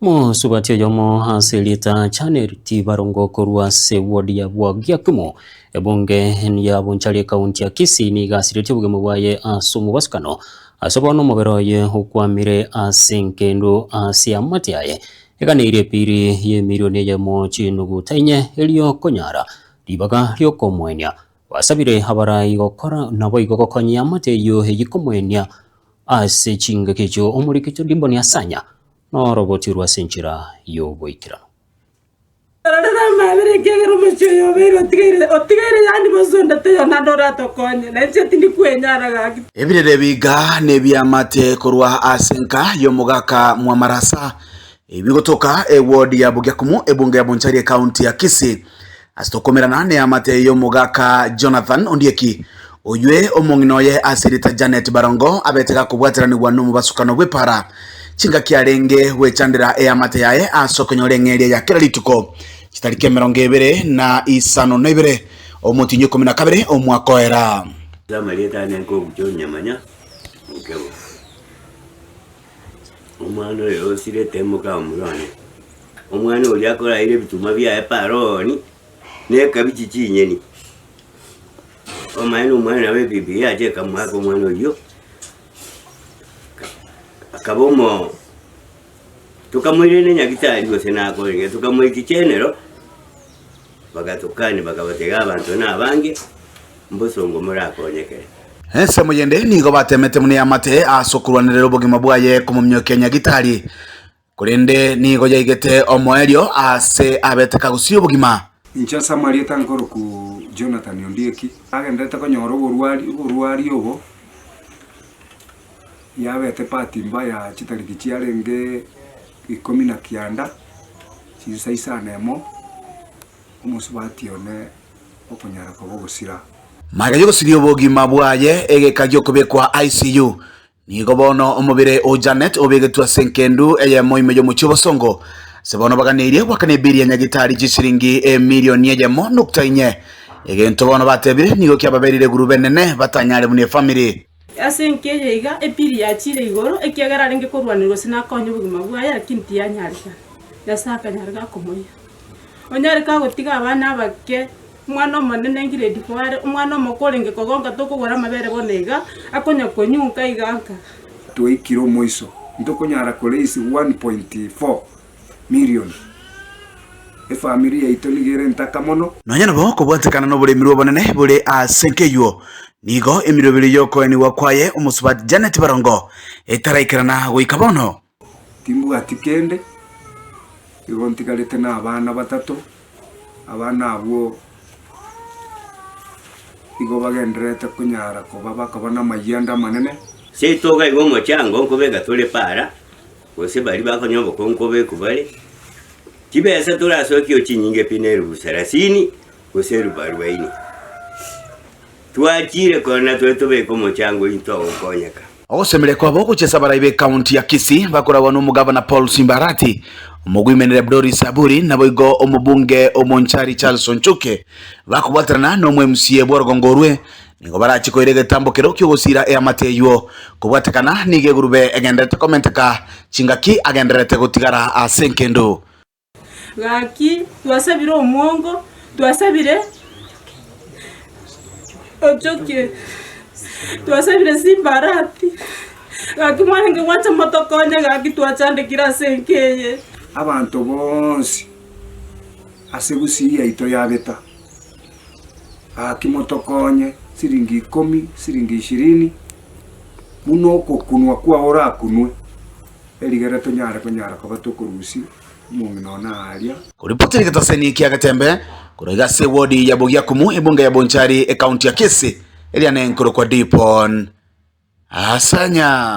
Mosubati oyomo ase erieta Janet Barongo korwa ase ward ya Bwagiakumu, ebunge ya Bonchari ekaunti ya Kisii nigo asiretie obogima bwaye ase omobasukano ase bono omobere oye okwamire ase engendu ase amate aye eganeirie epiri y'emilioni eyemo chinuguta inye erio konyara ribaga riokomoenia. Basabire abarai gokora naboigo gokonyia amate eyio eyikomoenia ase chingaki echio omoriki Diboni Asanya Noroboti rw'ase enchera y'oboikeranu. Tororere amaabera, ekiagera omochie oyo obeire otigaire, otigaire yaani bosa onde taiyo naende oratokonye, na inche tindi kwenyara gaki. Ebirere ebiga nebiamate korwa ase enka y'omogaka Mwamarasa ebigotoka eward ya Bogiakumu ebunge ya Bonchari ecounty ya Kisii ase tokomerana neamate y'omogaka Jonathan Ondieki oywe omong'ina oye ase erieta Janet Barongo abete gakobwateranigwa nomobasukano bw'epara chingaki arenge gwechandera eamate yaye ase okonyora eng'eria ya kera rituko chitariki 25 omotienyi 12 omwaka oera. Ase amarieta ane nkobucha onyamanya nkebo. Omwana oyo osirete moka omura one, omwana oria akoraire ebituma biaye paroni, na ekabichi chinyeni. Omanyete omwana nabo ebibi yacha ekamoaka omwana oyio, akaba omo tokamoirania nyagetari gose nakorire, tokamoikia general, bagatokania bakabatebia abanto na abange, mbosongo morakonyekere. Ensemo yende nigo batemete buna eamate ase okorwanerera obogima bwaye komomiokia nyagitari, korende nigo yaigete omoerio aase abete kagusia obogima. Inche ase amarieta nkoroku Jonathan Ondieki, nagenderete konyora oborwari oborwari obo, yabete bahati mbaya chitariki chiarenge ikomi na kianda, chinsa isano emo, omosubati one okonyara koba ogosira. Magega y'ogosiria obogima bwaye egeka gi'okobekwa ICU, nigo bono omobere o Janet obegetwe ase enkendu eyemo ime y'omochie obosongo, ase bono baganeirie goakana ebiri ya nyagitari chisiringi emilioni eyemo nukta inye. Egento bono batebire nigo kiababerire gurube enene batanyare buna efamiri. Ase enka eye iga epiri yachiire igoro, ekiagera arenge korwanerwa gose nakonye obogima bwaye, lakini tiyanyarekana. Nyasae akanyara gakomoira. Onyare kagotiga abana abake, omwana omonene ngiredi four are, omwana omoke orenge kogonka tokogora amabere bono iga, akonya konyunka iga nka. Twaikire omoiso, ntokonyara koraise 1.4 million. Efamiri yaito nigo ere entaka mono. Nonya nabo kobwatekana noboremirwe obonene bore ase enka eyio, nigo emeroberi y'okoenigwa kwaye omosubati Janet Barongo etaraikerana goika bono. Timbwati kende, igo ntigarete nabana batato, abana abwo igo bagendererete konyara koba bakoba namayianda amanene. Seito iga iga omochango nkobeka tore para, gose baria bakonyora obokongu nkobekwa bare, chibesa torasokie chinyinge pi na erubu sarasini, gose erubu arubaini. Twachire korora na tore tobeke omochango oito ogokonyeka. Ogosemeria kwabo gochia ase abarai b'ecounty ya Kisii bakoragwa n'omogavana Paul Simba Arati, omoguimenere Doris Aburi naboigo omobunge Omonchari Charles Onchuke bakobwaterana nomo MCA bw'orogongo orwe nigo barache koira egetambo kero ki'ogosiira eamate eywo kobwatekana nigo egurube egendererete komenteka chingaki agendererete gotigara ase enkendu. Gaki twasabire omwongo, twasabire ochokie, twasabire simbarati, gaki mwarenge gwancha motokonye gaki twachandekire ase enka eye. Abanto bonsi ase gusii yaito yabeta, gaki motokonye siringi ikomi, siringi ishirini, buna ogokunwa kwao orakunwe. Erigere tonyare konyara koba tokorusia omong'ina one aaria. Koripoti egetaseni kia Getembe korwa iga ase ewodi ya Bogiakumu ebunge ya Bonchari ecounty ya Kisii eria nenkorokwa Dipon Asanya.